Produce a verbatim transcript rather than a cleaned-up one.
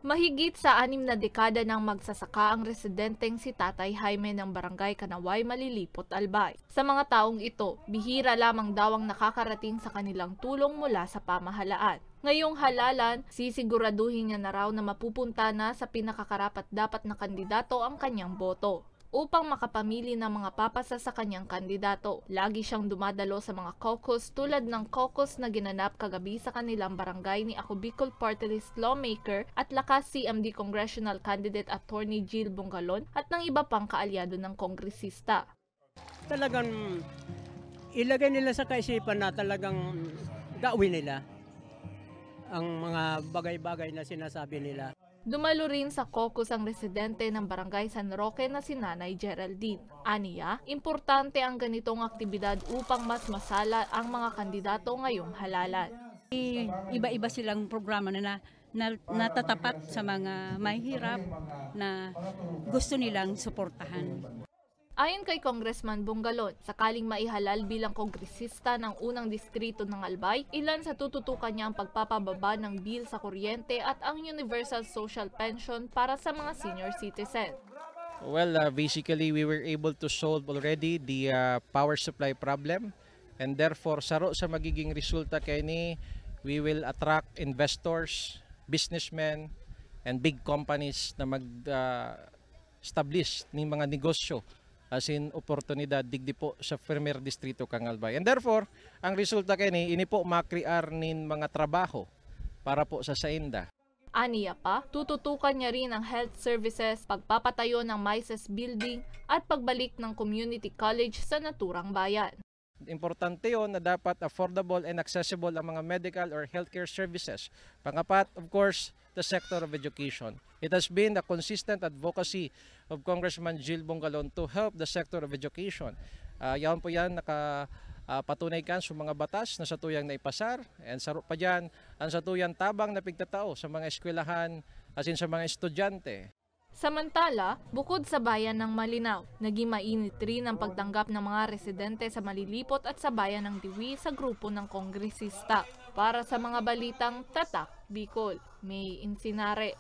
Mahigit sa anim na dekada nang magsasaka ang residenteng si Tatay Jaime ng Barangay Kanaway, Malilipot, Albay. Sa mga taong ito, bihira lamang daw ang nakakarating sa kanilang tulong mula sa pamahalaan. Ngayong halalan, sisiguraduhin niya na raw na mapupunta na sa pinakakarapat-dapat na kandidato ang kanyang boto. Upang makapamili ng mga papasa sa kanyang kandidato, lagi siyang dumadalo sa mga caucus tulad ng caucus na ginanap kagabi sa kanilang barangay ni Ako Bicol Party List lawmaker at Lakas C M D congressional candidate Attorney Jill Bongalon at ng iba pang kaalyado ng kongresista. Talagang ilagay nila sa kaisipan na talagang gawin nila ang mga bagay-bagay na sinasabi nila. Dumalo rin sa caucus ang residente ng Barangay San Roque na si Nanay Geraldine. Aniya, importante ang ganitong aktibidad upang mas masala ang mga kandidato ngayong halalan. Iba-iba silang programa na, na, na natatapat sa mga mahihirap na gusto nilang suportahan. Ayon kay Congressman Bongalon, sakaling maihalal bilang kongresista ng unang distrito ng Albay, ilan sa tututukan niya ang pagpapababa ng bill sa kuryente at ang universal social pension para sa mga senior citizen. Well, uh, basically, we were able to solve already the uh, power supply problem, and therefore, saro sa magiging resulta kaini, we will attract investors, businessmen, and big companies na mag uh, establish ning mga negosyo asin oportunidad digdi po sa primer distrito kan Albay. And therefore, ang resulta kaini, ini po makrear nin mga trabaho para po sa sainda. Aniya pa, tututukan niya rin ang health services, pagpapatayo ng MISES building at pagbalik ng community college sa naturang bayan. Importante yon na dapat affordable and accessible ang mga medical or healthcare services. Pangapat, of course, the sector of education. It has been the consistent advocacy of Congressman Jill Bongalon to help the sector of education. Uh, yaon po yan nakapatunay uh, kan sa mga batas na satuyang naipasar, and saro pa dyan ang satuyang tabang na pigtatao sa mga eskwelahan asin sa mga estudyante. Samantala, bukod sa bayan ng Malinao, naging mainit rin ang pagtanggap ng mga residente sa Malilipot at sa bayan ng Diwi sa grupo ng kongresista. Para sa mga balitang Tatak Bicol, May Insinare.